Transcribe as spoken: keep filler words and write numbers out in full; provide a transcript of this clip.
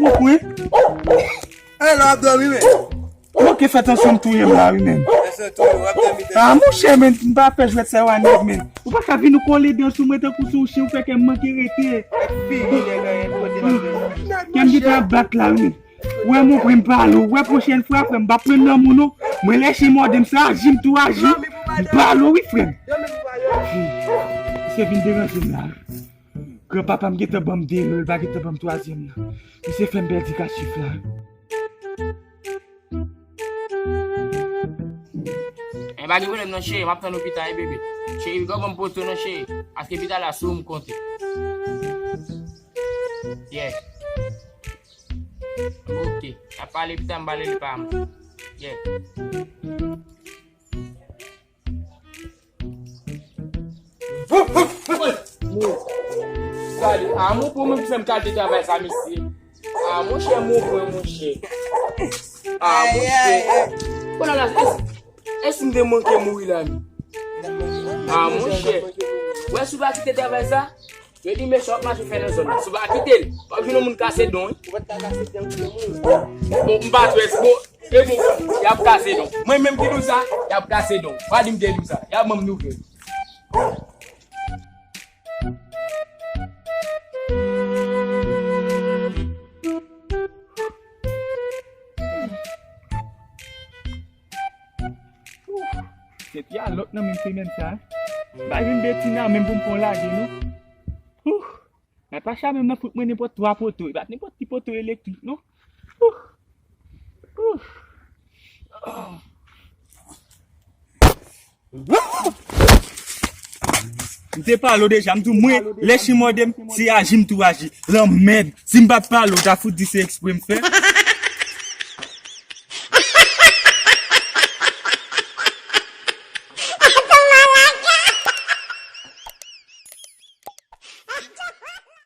Ou kwe? E la w ap dòmi, men. Ou manke fè tansyon m touye m la, wi, men. Èske tou, w ap dòmi, dòmi? Ah, monchè, men, m pa fè jwèt sa yo a nèg, men. Ou pa ka vin ou kole dan sou mwen tankou se yon chen, ou fè kè m manke rete. Kè m gentan ap bat la, wi. Wè, mon frè, m pale w. Wè, pwochèn fwa, frè, m p ap pran nan moun, non. Mwen, lè chen mòde m, se aji m tou aji. M pale w, wi, frè m. Misye vin deranje m la. Granpapa m gentan ban m de lo, li pa gentan ban m twazyèm nan. Misye fè m pèdi kat chif la. E pa gen pwoblèm non, cheri, m ap tann ou pita, wi, bebe. Cheri, gò ban m poto non, cheri. Paske pita la, sou ou m konte. Yeah. Ok. N ap pale pita, m pale li pa mwen. Yeah. Gade, a, mon pou mwen ki fè m kalite travay sa, mesye. A, monchè, mon frè, monchè. A, monchè. Kounye a la, èske, èske m te manke mouri la, men? A, monchè. Wè, si w pa kite travay sa, yo di mesye w ap mache fè nan zòn nan. Si w pa kite l, w ap jwenn yon moun kase don, wi. Bon, m pa twè, bon, e bon, y ap kase don. Mwen menm ki di w sa, y ap kase don. Pa di m te di w sa. Y ap ban m nouvèl. Tèt ya lòt nan menm semèn sa. M pa jwenn Betina menm pou m fè yon lage, non. Ouh. Natacha menm nan fout mwen nenpòt twa poto. E pa t nenpòt ki poto elektrik, non. Ouh. Ouh. M te pale w deja, m di w mwen, lè chen mòde m, se aji m tou aji. Lanmèd, si m pa t pale w, w ta fout di se ekspre m fè.